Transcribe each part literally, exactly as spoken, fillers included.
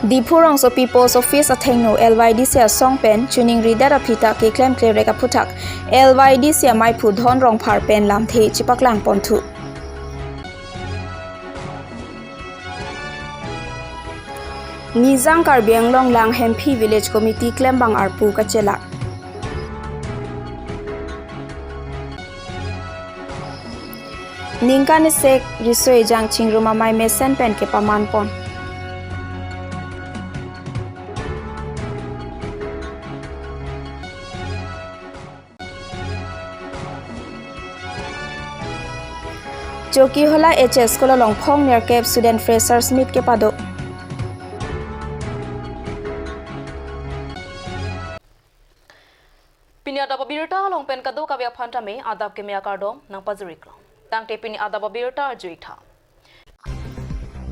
Diphu Rongsopi Post Office athengno L Y D C asong pen choningridet aphi ta keklemkle rek aphuthak L Y D C amaiphu Dhon Rongphar pen lamthe chepaklang ponthu. Nijang Karbi Anglong Langhemphi Village Committee klembang arpu kachelak. Ningkan isek riso ejang chingrum amei mesen pen kepaman pon. Chokihola H S School along phongnerkep Student Freshers Meet kepado. Pini adap abirta along pen kadokave aphan tame adap keme akardom nangpajiriklo. Tangte pini adap abirta arju-ik tha.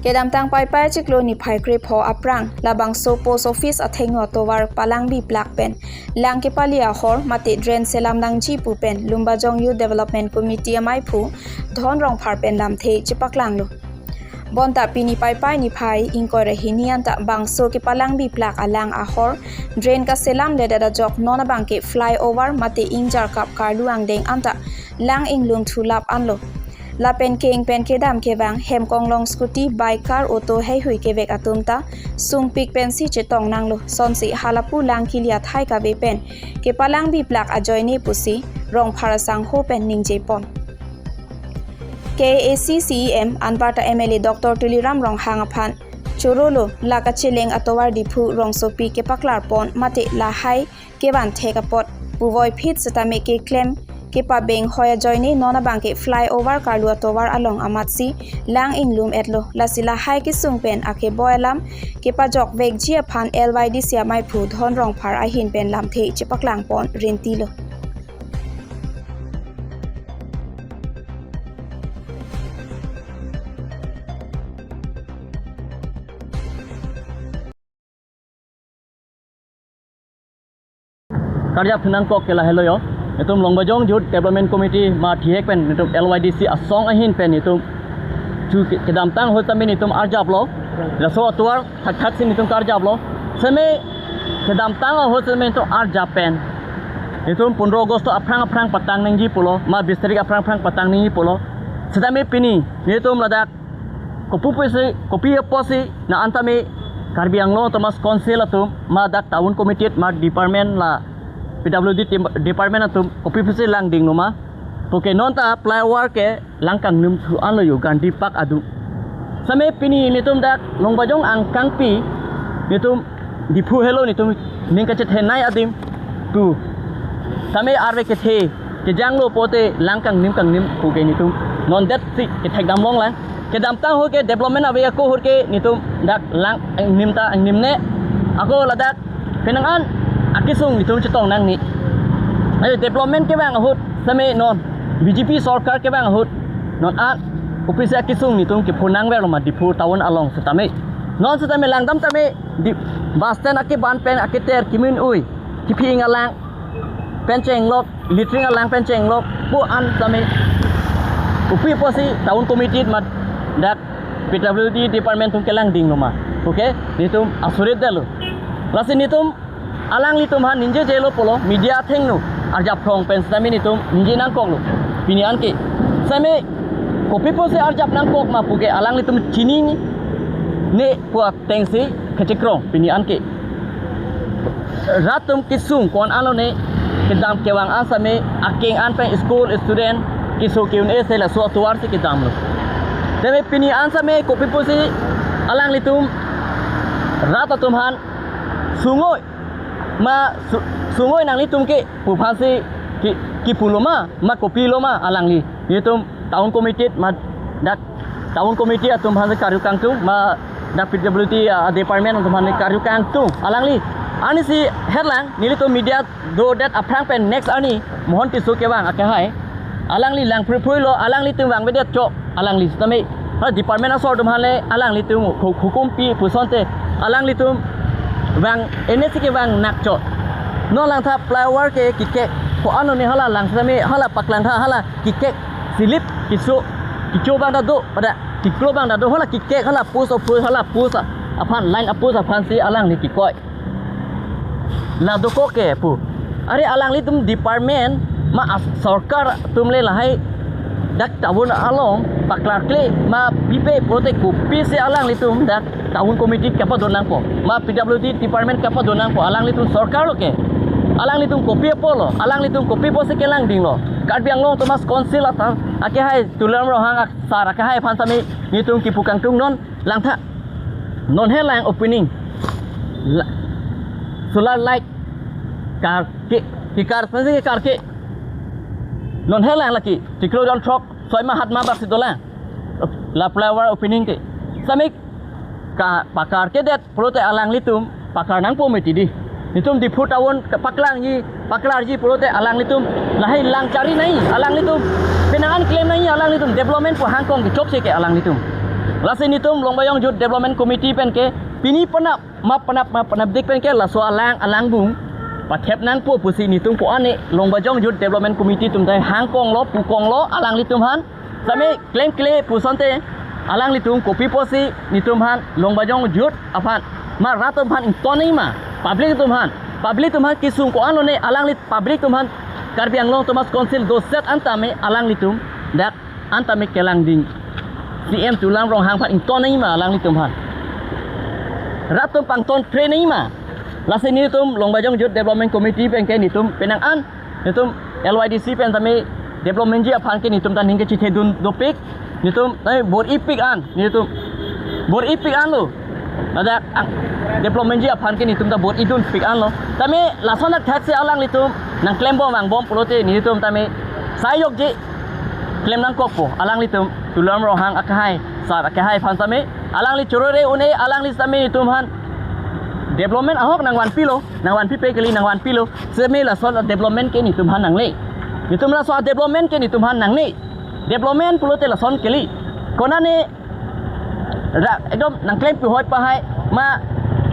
Kedamtang Paipai chiklo niphai krepho aphrang labangso Post Office athengno atovar palangbi plak pen lang kepali ahor mate drain selam nangji pu pen Lumbajong Youth Development Committee amaiphu Dhon Rongphar pen lamthe chepaklanglo. Bonta pini Paipai niphai ingkoi ra hini anta bangso kepalangbi plak alang ahor drain kaselamledet ajok non abangke flyover mate ingjarkap karlu angdeng anta lang inglum thulap anlo. Lapen keng pen kedam kevang hem konglong scooty, bike, car, auto heihui kevek atum ta sungpik pensi chetong nanglo, sonsi halapu lang kili athai kave pen kepalangbi plak ajoine pusi Rongphar asangho pen ningje pon. K A A C C E M anparta M L A Doctor Tuliram Ronghang aphan chorolo la kacheleng atovar Diphu Rongsopi kepaklar pon mate lahai kevan thek apot puvoi phit setame keklem kepabeng hoi ajoine non abangke flyover karlu atovar along amatsi lang inglum etlo. Lasi lahai kesung pen akeboi alam kepajok vekji aphan L Y D C amaiphu Dhon Rongphar ahin pen lamthe chepaklang pon rintilo. Karjap nangkok ke lahelo yo. Itum Lumbajong Youth Development Committee ma thihek pen itum L Y D C asong ahin pen itum chu ke-, kedamtang ahut tame itum arjaplo. Laso atovar thakthak si itum karjaplo. Seme kedamtang ahut seme itum arjap pen itum pondro August aphrang aphrang patang nangji pulo, ma bis tarik aphrang aphrang patang nangji pulo. Setame pini itum ladak kopi pusi, kopi apotsi, non anta me Karbi Anglong Autonomous Council atum, ma dak Town Committee, ma department la P W D tim-, department atum, kopi pusi lang dinglo ma. Puke non ta flyover ke lang kangnum thu anlo yo Gandhi Park adung. Seme pini nelitum dak Lumbajong angkangpi, nelitum Diphu helo nelitum ning kachethenei adim tu. Tame arve kethe kejanglo pote lang kangnim kangnim puke nelitum non det si kethek damlong lang. Kedamtang ahut ke development ave ako ahut ke nelitum dak lang angnim ta angnim ne. Ako ladak penang an akesung nelitum chetong nangne. Ayo development kevang ahut seme non B J P sorkar kevang ahut non an office akesung nelitum kephonang verlo ma Diphu town along setame. Non setame langdam tame di bus stand akeban pen aketer kimin ui, kipi ing alang pen chenglok, latrine alang pen chenglok, pu an tame kopi pusi Town Committee ma dak P W D department atum kelang dinglo ma. Okay, nelitum asurit detlo. Lasi nelitum alanglitum aphan ningjejelo pulo, media athengno arjap phrong pen setame nelitum ningje nangkoklo. Pini anke seme kopi pusi arjap nangkok ma puke alanglitum chinine pu atengsi kachekrong pini anke. Rat atum kesung ko-an anlo ne, kedam kevang an seme akeng an pen school student keso ke-un-e si laso atovar si kedamlo. Tame pini an seme kopi pusi alanglitum rat atum aphan sungoi ma su-, sungoi nanglitum ke pu aphansi ki, kipulo ma, ma kopilo ma alangli. Nelitum Town Committee ma dak Town Committee atum aphansi karju kangtung ma dak P W D, ah, department atum aphansi karju kangtung alangli. Anisi herlang nelitum media dodet aphrang pen next arni Mohon Tisso kevang akehai. Alangli lang phrui phrui lo, alanglitum vangvedet chok alangli setame. Ha department asor atum aphan le alanglitum hu-, hukum pi pusonte alanglitum vang N S C kevang nak chok. Non langtha flyover ke kikek ko-an lo ne hala lang setame hala paklangtha hala kikek slip keso kecho abang ta do pada kiklo abang ta do hala kikek hala post office hala post a aphan, line post aphansi alangli kikoi. La dokok ke pu. Are alanglitum department ma as sorkar atum le lahai dak town along paklarkle ma pipe pulote kopisi alanglitum dak town committee kapadonangpo, ma P W D department kapadonangpo, alanglitum sorkar lo ke. Alanglitum kopi apotlo, alanglitum kopi apotsi kelangdinglo? Karbi Anglong Autonomous Council ata akehai Tuliram Ronghang asar akehai aphan tame nelitum kipu kangtung non langtha. Non he lang opening. La-, solar light karke, kikar, pensi karke. Non he lang lake, chiklo jon throk, soi ma hat ma bak si dolang. La flower opening ke. Sami ka pakarkedet pulote alanglitum pakarnangpo mati di. Nelitum Diphu town kapaklangji, paklarji pulote alanglitum lahai lang chari nai, alanglitum penang an klem nai, alanglitum development pu hangkong kechokche ke alanglitum. Lasi nelitum Longbajong Youth Development Committee pen ke pini penap, ma penap, ma penapdik pen ke laso alang, alangbung pathepnangpo pusi nelitum ko-an ne Longbajong Youth Development Committee atum ta hangkonglo, pukonglo alanglitum aphan. Sami klemkle pu asonte alanglitum kopi apotsi nelitum aphan Longbajong Youth aphan ma rat atum aphan ington nangji ma, public atum aphan, public atum aphan kesung ko-an lone, alangli public atum aphan, Karbi Anglong Autonomous Council doset an tame alanglitum dak an tame kelangding C M Tuliram Ronghang aphan ington nangji ma alanglitum aphan? Rat atum pangton train nangji ma? Lasi nelitum Longbajong Youth Development Committee pen ke nelitum penang an nelitum L Y D C pen tame development ji aphan ke nelitum ta ning kachethedun dopik. Nelitum tame bor-ipik an, nelitum bor-ipik anlo. Ada ang development ji aphan ke nelitum ta bor-idunpik anlo. Tame lason athaksi alanglitum nangklembom vangbom pulote nelitum tame sai jokji klem nangkokpo. Alanglitum Tuliram Ronghang akehai, sar akehai aphan tame alangli chorore un-e, alangli tame nelitum aphan development ahok nangvanpilo, nangvanpipe kali, nangvanpilo. Semi lason development ke nelitum aphan nangle. Nelitum lason development ke nelitum aphan nangne. Development pulote lason kali. Konane ra ekdom nangklem pi hoi pahai ma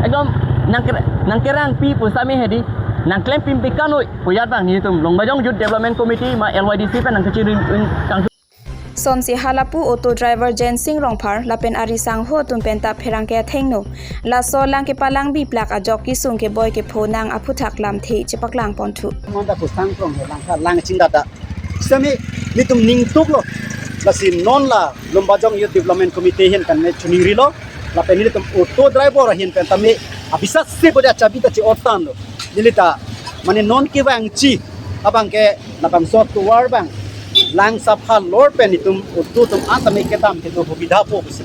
ekdom nangker-, nangkerang pi pu sami hedi, nangklem pim pi kanoi pu ajat abang nelitum Longbajong Youth Development Committee ma L Y D C pen nangkachiri kang Sonsi halapu auto driver Jensing Rongphar lapen ari sangho atum penta pherangke athengno laso lang kepalangbi plak ajok kesung keboi kepho nang aphuthak lamthe chepaklang ponthu. Manda kusang prong he langkha lang ching dada. Sami nelitum ningtuk lo. Lasi non la Longbajong Youth Development Committee ahin pen ne chuningrilo. Lapen nelitum auto driver ahin pen tame abisa se boda chabi ta chi-otan lo. Neli ta mane non kevangji abang ke labangso tovar abang lang sapha lor pen nelitum auto atum an tame kedam kedo hobidha po pusi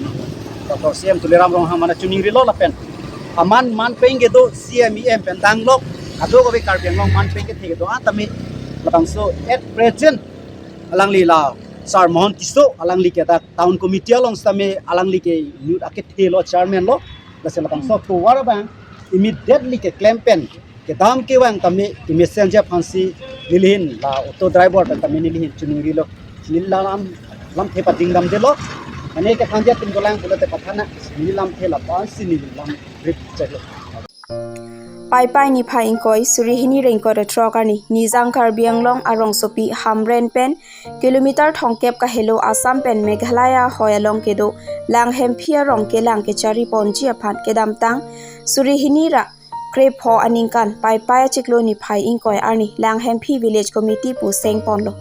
Doctor C M Tuliram Ronghang mane chuningrilo lapen aman man peng kedo C M E M pen danglok ado kave Karbi Anglong man peng kethe kedo an tame labangso at present alangli la Sar Mohon Tisso alangli ke dak town committee along sitame alangli ke youth akethe lo, chairman lo. Lasi labangso tovar abang immediately keklem pen kedam kevang tame kemesen ji aphansi nelihin la auto driver pen tame nelihin chuningrilo. Neli la lam, lamthe pading damdelo. Mane kethangji atum dolang pulote pathana neli lamthe la aphansi neli lam rip cheklo. Paipai niphai ingkoi suri hini ra ingkoi ra throk arni Nijang Karbi Anglong arongsopi Hamren pen kilometer thomkep kahelo Assam pen Meghalaya ahoi along kedo Langhemphi arong kelang kechari ponji aphan kedamtang suri hini ra krepho aningkan Paipai achiklo niphai ingkoi arni Langhemphi Village Committee pu seng ponlo.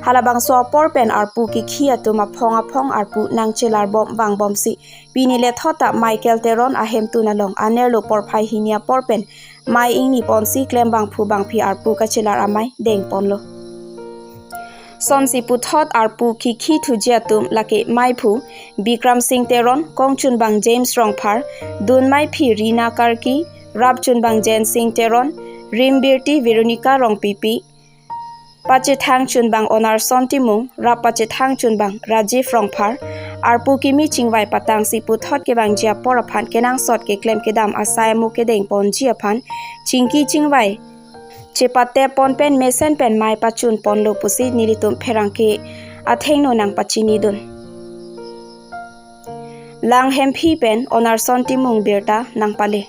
Halabangso apor pen arpu kikhi atum aphong aphong arpu nangchelar bom vangbomsi pini lethot ta Michael Teron ahemtun along anerlo porphai hini apor pen mei ingni ponsi klem bangphu bangphi arpu kachelar amei deng ponlo. Sonsi puthot arpu kikhi thuji atum lake meiphu Bikram Singh Teron, kongchunbang James Rongphar, dunmeiphi Rina Karki, rapchunbang Jensing Teron, rimbirti Veronica Rongpipi, pachethang chunbang Onarson Timung, rap pachethang chunbang Rajiv Rongphar, arpu kimi chingvai patangsi puthot kevangji apor aphan kenangsot keklem kedam asai amu kedeng ponji aphan chingki chingvai chepatep pon pen mesen pen mei pachun ponlo pusi nelitum pherangke athengno nangpachinidun. Langhemphi pen Onarson Timung birta nangpale.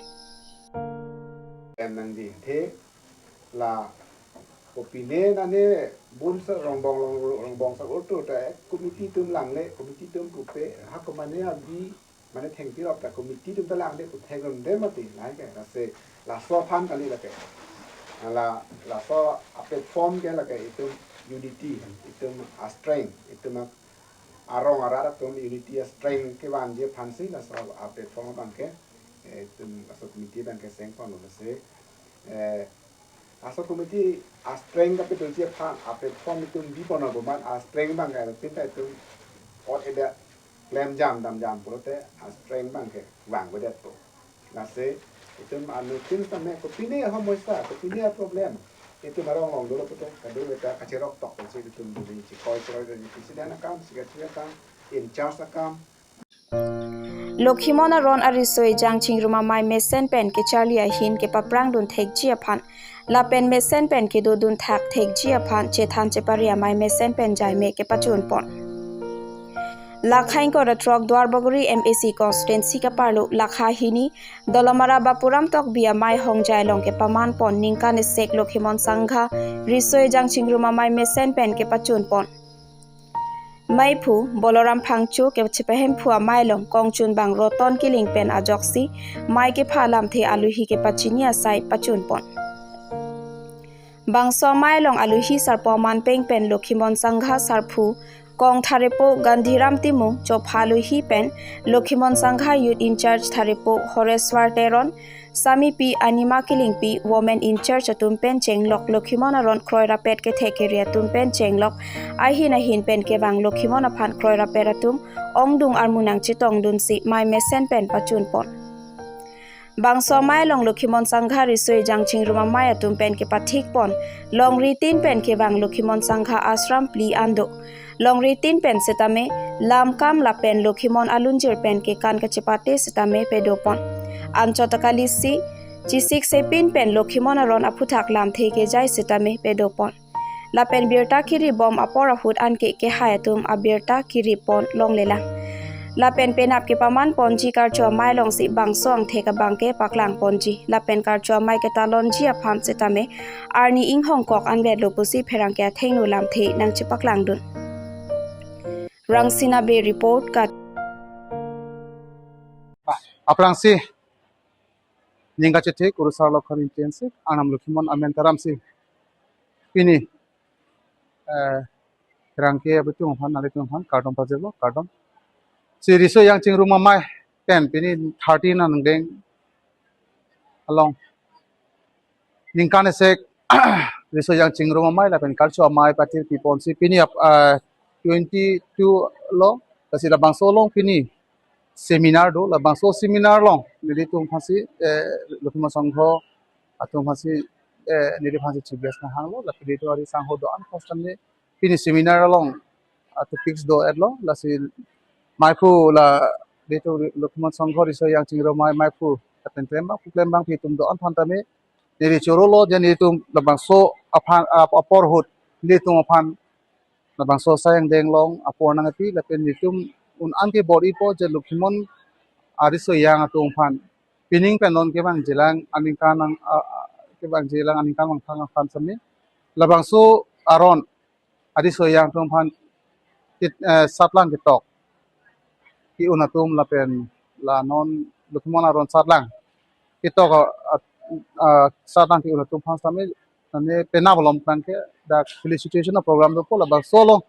Em nang di the la kopine nane bun sa rongbong long rongbong sa auto ta committee atum langle, committee atum pupe ha komane abi Mane thengpi rop ta committee atum ta langde pu theklongde mati, lahai ke, lasi laso aphan kali lake. La, laso a-platform ke lake itum unity, itum a-strength, itum a-, arong arat atum unity a-strength kevanji aphansi laso a-platform abang ke, eh, itum laso committee abang ke seng ponlo lasi. Eh, laso committee a-strength kapadoji aphan a-platform itum bi pon abang man a-strength abang ke pinta itum ot eda klemjam damjam pulote a-strength abang ke vangvedetpo. Lasi itum anuttin tame kopine ahomoisa, kopine a-problem itum arong along dolo pulote kadokave ta kacherok tok pensi itum dun chikoi cheroi dun president akam, secretary akam, in charge akam. Lokhimon Aron ariso ejang Chingrum Amei mesen pen kecharli ahin kepaprangdun thekji aphan lapen mesen pen kedodun thak thekji aphan chethan chepare amei mesen pen jaime kepachun pon. Lakha ingkoi ra throk Duarbagori M A C constituency kaparlo lakha hini Dolamara Bapuram Tokbi Amei hongjai along kepaman pon ningkan esek Lokhimon Sangha riso ejang Chingrum Amei mesen pen kepachun pon. Meiphu Boloram Phangcho kechepahemphu amei along kongchunbang Roton Killing pen ajoksi mei kepha alamthe aluhi kepachini asai pachun pon. Bangso amei along aluhi sarpo aman peng pen Lokhimon Sangha sarpo kong tharepo Gandhiram Timung, chopha aluhi pen Lokhimon Sangha youth in charge tharepo Horeswar Teron, samipi Anima Killingpi, women in charge atum pen chenglok Lokhimon Aron kroirapet kethek kere atum pen chenglok ahin ahin pen kevang Lokhimon aphan kroirapet atum ongdung armu nangchetongdunsi mei mesen pen pachun pon. Bangso amei along Lokhimon Sangha riso ejang Chingrum Amei atum pen kepathik pon longri tin pen kevang Lokhimon Sangha ashram phli an do. Longri tin pen setame lam kam lapen Lokhimon alunjir pen kekan kachepate setame pado pon. Anchot ta kalisi chesik sepin pen Lokhimon Aron aphuthak lamthe kejai setame pado pon. Lapen birta kiri bom apor ahut anke kehai atum abirta kiri pon longlelang. Lapen penap kepaman ponji karcho amei alongsi bangso angthek abang ke paklang ponji. Lapen karcho amei ketalonji aphan setame arni inghong kok anvetlo pusi pherangke athengno lamthe nangchepaklangdun. Rangsina Bey report, Kat. Aphrangsi ning kachethek Kurusar Lokhon Intensik, Arnam Lokhimon amen taramsi pini, eh, pherangke abitung aphan, nelitum aphan kardom pajirlo, kardom. Si riso ejang Chingrum Amei pen pini thirteen aningdeng along ningkan esek riso ejang Chingrum Amei lapen karcho amei pathir piponsi pini ap-, ah, twenty-two lo, lasi labangso along pini seminar do, labangso seminar along nelitum aphansi, eh, Lokhimon Sangha atum aphansi, eh, neli aphansi chief guest nanghanglo, lapen nelitum ari sangho do-an aphan setame pini seminar along, ah, topics do-etlo, lasi meiphu la nelitum Lokhimon Sangha riso ejang Chingrum Amei meiphu lapen klembang, klembangpi atum do-an aphan tame neli chorolo je nelitum labangso aphan, ah, apor ahut nelitum aphan labangso asai angdeng along apor nangkepi lapen nelitum un-an ke bor-ipo je Lokhimon ariso ejang atum aphan pining pen non kevangjilang aningkan ang, ah, ah, kevangjilang aningkan vangthang aphan setame labangso aron ariso ejang atum aphan kit-, eh, satlang ketok ke-un atum lapen la non Lokhimon Aron satlang ketok, ah, ah, satlang ke-un atum aphan setame, setame penap along abang ke dak felicitation a-program dopo, labangso along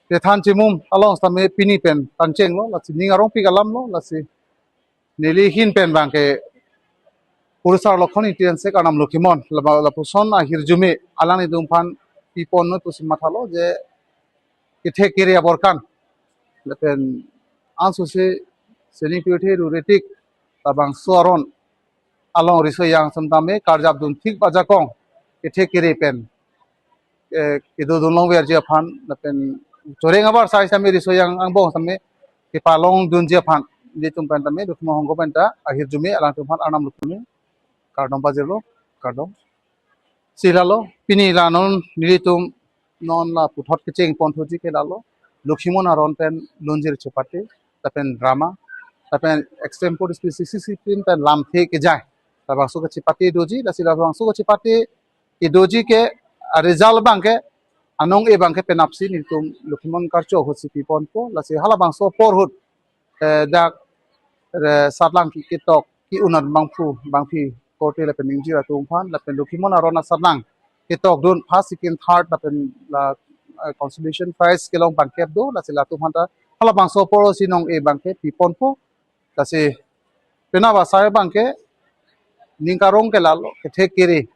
kethan chimum along setame pini pen pangchenglo, lasi ning arongpik alamlo, lasi neli ahin pen abang ke Kurusar Lokhon Intensik Arnam Lokhimon laba-, lapuson ahirjume alanglitum aphan piponnon pusi mathalo je kethek kere aborkan lapen ansose sining pirthe rure tik labangso aron along riso ejang atum tame karjapdun thik ajakong kethek kere pen, eh, kedodun longverji aphan lapen choreng abar sai setame riso ejang angbong setame kepalongdunji aphan nelitum pen tame Lokhimon Sangha pen ta ahirjume alangtum aphan Arnam Lokhimon kardom pajirlo, kardom. Si lalo pini la non nelitum non la puthot kecheng ponthuji ke lalo Lokhimon Aron pen lunjir chepate lapen drama lapen extempore speech sixty sixteen pen lamthe kejai labangso kachepate doji, lasi labangso kachepate kedoji ke a-result abang ke anong-e abang ke penapsi nelitum Lokhimon karcho ahutsi piponpo, lasi halabangso apor ahut, eh, dak eh, satlang ki ketok ki-un abangphu bangphi korte lapen ingjir atum aphan lapen Lokhimon aron asatlang ketokdun first, second, third lapen la, eh, consolation prize kelong bangkep do, lasi latum aphanta halabangso apor si nong-e bangke piponpo. Lasi penap asai bangke ning karong ke lalo kethek kiri.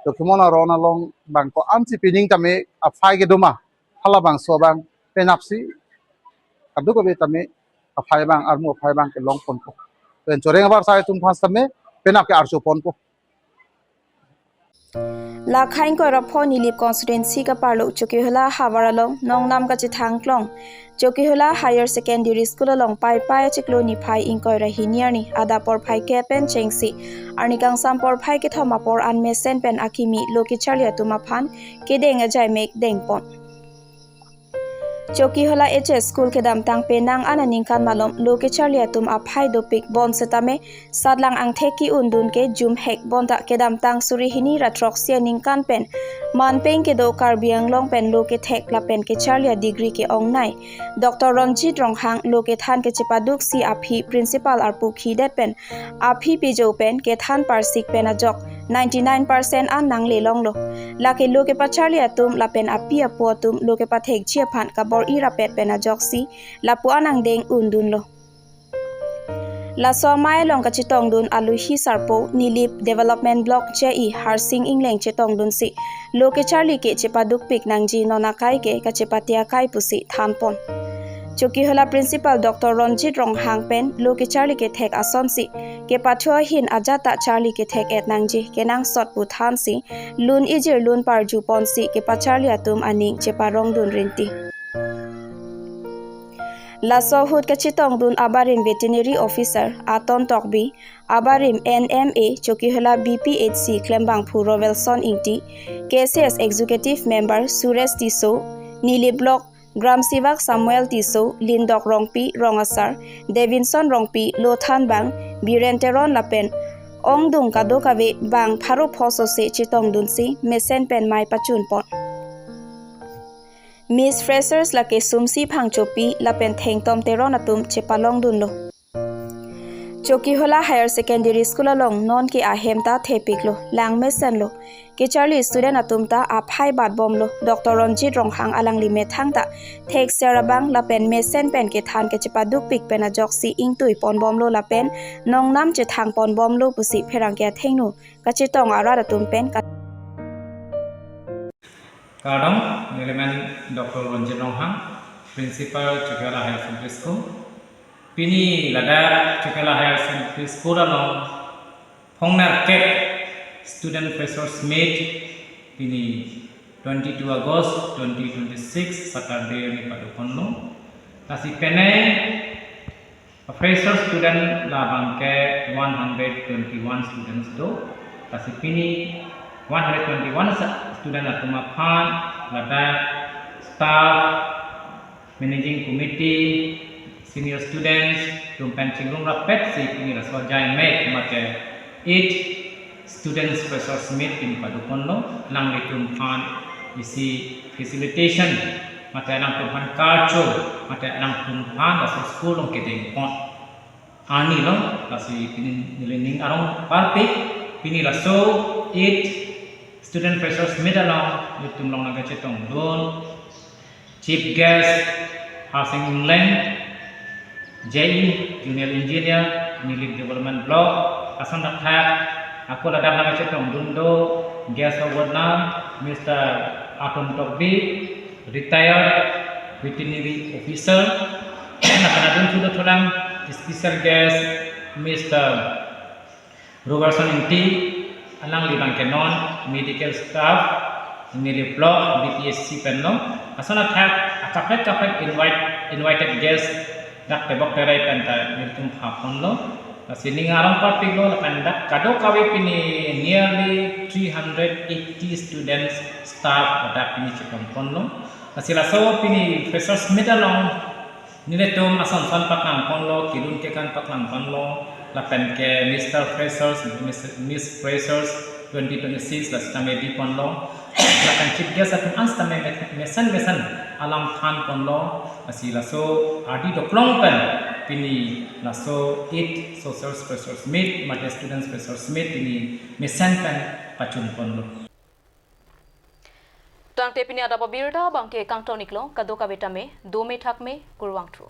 Lokhimon aron along bang ko-ansi pining tame aphai kedo ma, halabangso abang penapsi kadokave tame aphai abang, armu aphai abang kelong ponpo. Pen choreng abar asai atum aphan tame penap ke archo ponpo. Lakhai ingkoi ra pho Nilip constituency kaparlo Chokihola havar along nongnam kachethang klong Chokihola Higher Secondary School along Paipai achiklo niphai ingkoi ra hini arni adap porphai kep pen chengsi arni kangsam porphai kethom apor an mesen pen akimi lo kecharli atum aphan kedeng ajai mek dengpon. Chokihola H S School kedamtang penang an aningkan malom lo kecharli atum aphai dopik bon setame satlang angthek ki-undun ke jumhek bonta kedamtang suri hini ra throksi aningkan pen manpeng kedo Karbi Anglong pen lo kethek lapen kecharli a-degree ke-ongnei Doctor Ronjit Ronghang lo kethan kechepaduksi aphi principal arpu khidet pen aphi pijo pen kethan parsik pen ajok ninety-nine percent an nangle longlo. Lake lo kepacharli atum lapen api apo atum lo kepathekji aphan kabor-i rapet pen ajoksi lapu-an angdeng undunlo. Laso amei along kachetongdun aluhi sarpo Nilip Development Block J E Harsing Engleng chetongdunsi lo kecharli ke chepadukpik nangji, non akai ke kachepate akai pusi thanpon. Chokihola Principal Doctor Ronjit Ronghang pen lo kecharli kethek asonsi kepathu ahin ajat ta charli kethek-et nangji kenangsot pu thansi lun ijir lun parju ponsi kepacharli atum aning cheparongdun rinti. Laso ahut kachetongdun abarim Veterinary Officer Aton Tokbi, abarim N M A Chokihola B P H C klembangphu Rovelson Ingti, K C S Executive Member Suresh Tisso, Nilip Block Gram Sevak Samuel Tisso, Lindok Rongpi, Rong Asar, Davinson Rongpi, Lothan Bang, Biren Teron lapen ongdung kadokave bang pharo pho sose chetongdunsi mesen pen mei pachunpon. Miss Freshers lake Sumsi Phangchopi lapen Thengtom Teron atum chepalongdunlo. Chokihola Higher Secondary School along non ke ahem ta thepiklo, langmesenlo. Kecharli student atum ta aphai batbomlo. Doctor Ronjit Ronghang alangli methang ta thekser abang lapen mesen pen kethan kechepadukpik pen ajoksi ingtui ponbomlo lapen nongnam chethang ponbomlo pusi pherangke athengno kachetong arat atum pen ka- Kardom, nelimen Doctor Ronjit Ronghang, Principal Chokihola Higher Secondary School. Pini ladak Chokihola Higher Secondary School along phongnerkep Student Freshers Meet, pini twenty-two August twenty twenty-six, Saturday arni padoponlo. Lasi penang freshers student labang ke one hundred twenty-one students do. Lasi pini one hundred twenty-one sa-, student atum aphan ladak staff, managing committee, senior students atum pen chingrum rapetsi pini laso ajai mek mate eight Students Freshers Meet pini padoponlo. Nanglitum aphan isi facilitation mate nangtum aphan karcho mate nangtum aphan laso school along kedengpon arnilo. Lasi pini neli ning arong parpik, pini laso eight Student Freshers Meet along nelitum along nangkachetongdun Chief Guest Harsing Engleng, J E, Junior Engineer, Nilip Development Block, ason thakthak, ako ladak nangkachetongdun do Guest of Honour Mister Aton Tokbi, Retired Veterinary Officer, lapen adun thudo thulang Special Guest Mister Robertson Ingti, alangli abang ke non medical staff, Nilip Block, B P H C penlo. Ason athak, akaprek kaprek invite, invited guest, dak tebok terai pen ta nelitum phaponlo. Lasi ning arong parpiklo, lapen dak kadokave pini nearly three hundred eighty students, staff, dak pini chetongponlo. Lasi laso pini Freshers Meet along nelitum ason ason paklang ponlo, kelun kekan paklang ponlo, lapen ke Mister Freshers, Miss, Miss Freshers twenty twenty-six la sitame bi ponlo, lapen chief guest atum an sitame me-, mesen mesen alam than ponlo, lasi laso ardi doklong pen Pini laso eighth Social Freshers Meet mate Students Freshers Meet pini mesen pen pachun ponlo. Tangte pini adap abirta abangke kangton-iklo, kadokave tame dome thakme, kurvangthu.